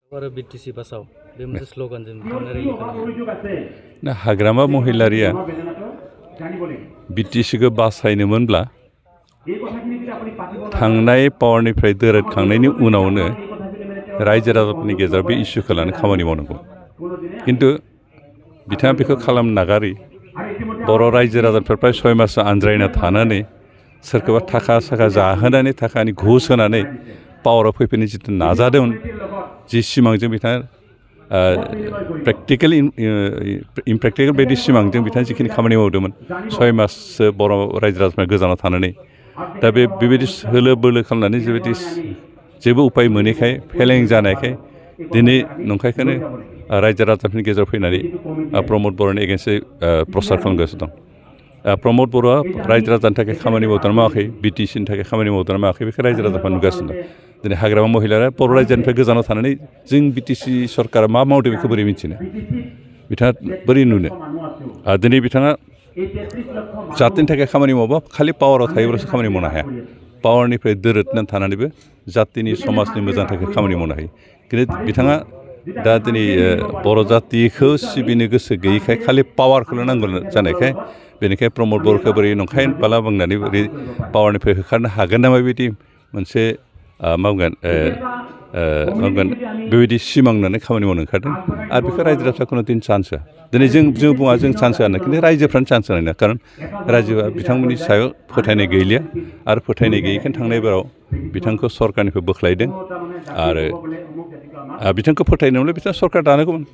आरो बिटिसि बासाव बे मोनसे स्ल'गानजों बिथांमोना रेलि खालामो। हाग्रामा महिलारिया बिटिसिखौ बासायनोमोनब्ला थांनाय पावारनिफ्राय दोरोदखांनायनि उनावनो रायजो राजाफोरनि गेजेराव बे इस्युखौ लानानै खामानि मावनांगौ। खिन्थु बिथाङा बेखौ खालामनो नागारै बर' रायजो राजाफोर प्राय 6 मास आनज्रायना थानानै सोरखौबा थाखा साखा जाहोनानै थाखानि घुस होनानै पावाराव फैफिननो जिथु नाजादोंमोन, जि सिमांजों बिथाङा प्रेक्टिकेल इमप्रेक्टिकेल बायदि सिमांजों बिथाङा जिखिनि खामानि मावदोंमोन 6 माससो बर' रायजो राजाफोरा गोजानाव थानानै दा बेबायदि सोलो बोलो खालामनानै जेबायदि जेबो उपाय मोनैखाय फेलें जानायखाय दिनै नंखायखौनो रायजो राजाफोरनि गेजेराव फैनानै प्रमद बर'नि एगेन्स्टै प्रसार खालामगासिनो दं। प्रमद बर'आ रायजो राजानि थाखाय खामानि मावदोंना मावाखै, बिटिसिनि थाखाय खामानि मावदोंना मावाखै, बेखौ रायजो राजाफ्रा नुगासिनो दं। दिनै हाग्रामा महिलारिया बर' रायजोनिफ्राय गोजानाव थानानै जों बिटिसि सरकारा मा मावदों बेखौ बोरै मिन्थिनो, बिथाङा बोरै नुनो। दिनै बिथाङा जातिनि थाखाय खामानि मावबा खालि पावाराव थायोब्लासो खामानि मावनो हाया, पावारनिफ्राय दोरोदनानै थानानैबो जातिनि समाजनि मोजांनि थाखाय खामानि मावनो हायो। खिन्थु बिथाङा दा दिनै बर' जातिखौ सिबिनो गोसो गैयैखाय खालि पावारखौल' नांगौ जानायखाय बेनिखाय प्रमद बर'खौ बोरै नंखाय बाला बुंनानै बोरै पावारनिफ्राय होखारनो हागोन नामा बेबायदि मोनसे मावगोन बेबायदि सिमां नुनानै खामानि मावनो ओंखारदों। आरो बेखौ रायजो राजाफ्रा खुनु दिन चान्स होआ। दिनै जों बुङा जों चान्स होआ, खिन्थु रायजोफ्रानो चान्स होनाय नङा। खारन रायजोआ बिथांमोननि सायाव फोथायनाय गैलिया, आरो फोथायनाय गैयैखायनो थांनाय बाराव बिथांखौ सरकारनिफ्राय बोख्लायदों। आरो बिथांखौ फोथायनोब्ला बिथाङा सरकार दानांगौमोन।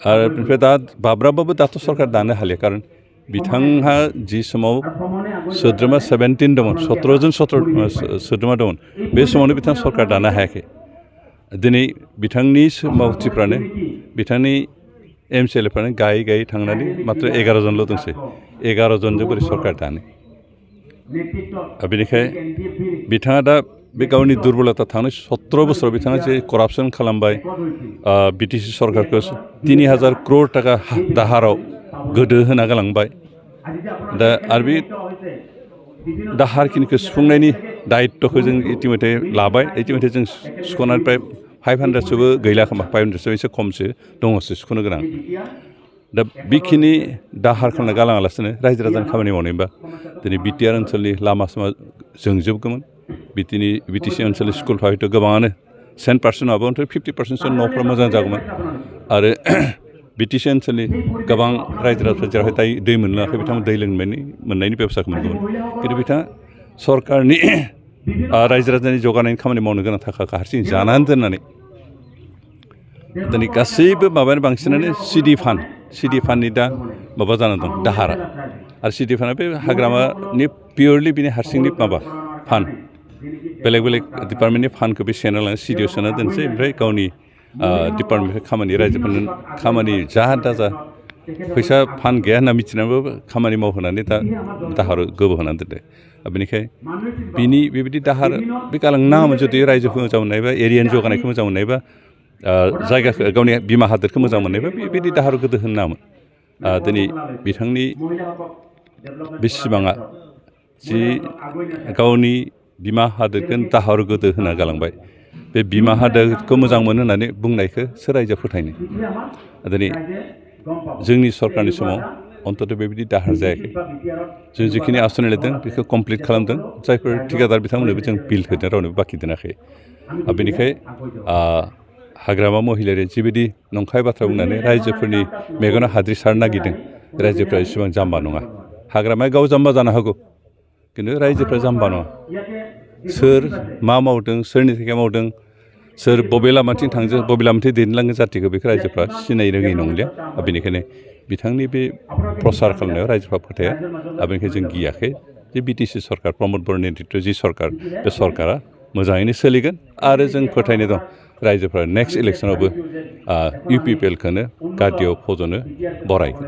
आरो बेनिफ्राय दा बाब्राबाबो दाथ' सरकार दानो हालिया, खारन बिथांहा जि समाव सोद्रोमा 17 दंमोन, 17 जन सोद्रोमा दंमोन, बे समावनो बिथाङा सरकार दानो हायाखै। दिनै बिथांनि मावथिफ्रानो, बिथांनि MCLAफ्रानो गायै गायै थांनानै मात्र 11 जनल' दंसै। 11 जनजों बोरै सरकार दानो। बेनिखाय बिथाङा दा बे गावनि दुरबलता थांनाय 17 बोसोराव बिथाङा जे करापसन खालामबाय, बिटिसि सरकारखौ 3000 क्रर थाखा दाहाराव गोदो होना गालांबाय। दा आरो बे दाहारखिनिखौ सुफुंनायनि दायित्वखौ जों इतिमধ্যे लाबाय। इतिमধ্যे जों सुख'नानै प्राय 500सोबो गैला खोमा, 500सो एसे खमसो दङसो सुख'नो गोनां। दा बेखिनि दाहार खालामना गालाङालासिनो रायजो राजानि खामानि मावनायबा दिनै बिटिआर ओनसोलनि लामा सामा जोंजोबगौमोन। बिटिसि ओनसोलनि स्कुलफ्रा हयथ' गोबाङानो 10% नङाबा 50%सो न'फ्रा मोजां जागौमोन। आरो बिटिसि ओनसोलनि गोबां रायजो राजाफ्रा जेरावहाय दै मोनलोङाखै, बिथांमोन दै मोननायनि बेब'स्थाखौ मोनगौमोन। खिन्थु बिथाङा सरकारनि रायजो राजानि जौगानायनि खामानि मावनो गोनां थाखाखौ हारसिं जानानै दोननानै दिनै गासैबो माबायानो बांसिनानो सिडि फान्डनि दा माबा जाना दं, दाहारा। आरो सिडि फान्डआ बे हाग्रामानि पियरलि बिनि हारसिंनि माबा फान्ड, बेलेग बेलेग डिपार्टमेन्टनि फान्डखौ बे सोना लानानै सिडिआव सोना दोनसै, ओमफ्राय गावनि डिपार्टमेन्टनिफ्राय खामानि, रायजोफोरनो खामानि जाहा दाजा फैसा फान्ड गैया होनना मिथिनानैबो खामानि मावहोनानै दा दाहाराव गोबोहोनानै दोनदों। बेनिखाय बिनि बेबायदि दाहार बे गालांनो नाङामोन। जुदि रायजोखौ मोजां मोननायबा, एरियानि जौगानायखौ मोजां मोननायबा, जायगाखौ गावनि बिमा हादोरखौ मोजां मोननायबा बेबायदि दाहार गोदो होनो नाङामोन। दिनै बिथांनि बे सिमाङा जि गावनि बिमा हादोरखौ दाहार गोदो होना गालांबाय, बे बिमा हादोरखौ मोजां मोनो होननानै बुंनायखौ सोर रायजोआ फोथायनो। दिनै जोंनि सरकारनि समाव अन्तत' बेबायदि दाहार जायाखै। जों जिखिनि आसनि लादों बेखौ कमप्लिट खालामदों। जायफोर थिकादार बिथांमोननोबो जों बिल होदों, रावनोबो बाखि दोनाखै। बेनिखाय हाग्रामा महिलारिया जिबायदि नंखाय बाथ्रा बुंनानै रायजोफोरनि मेगनाव हाद्रि सारनो नागिरदों, रायजोफ्रा एसेबां जाम्बा नङा। हाग्रामाया गाव जाम्बा जानो हागौ, खिन्थु रायजोफ्रा जाम्बा नङा। सोर मा मावदों, सोरनि थाखाय मावदों, सोर बबे लामाथिं थांजों, बबे लामाथिं दैदेनलाङो जातिखौ, बेखौ रायजोफ्रा सिनाय रोङै नंलिया। बेनिखायनो बिथांनि बे प्रसार खालामनायाव रायजोफ्रा फोथाया। बेनिखायनो जों गियाखै जे बिटिसि सरकार, प्रमद बर'नि नेतृत्बआव जि सरकार, बे सरकारा मोजाङैनो सोलिगोन। आरो जों फोथायनाय दं रायजोफ्रा नेक्स्ट इलेक्सनावबो UPPLखौनो गादियाव फज'नो बरायगोन।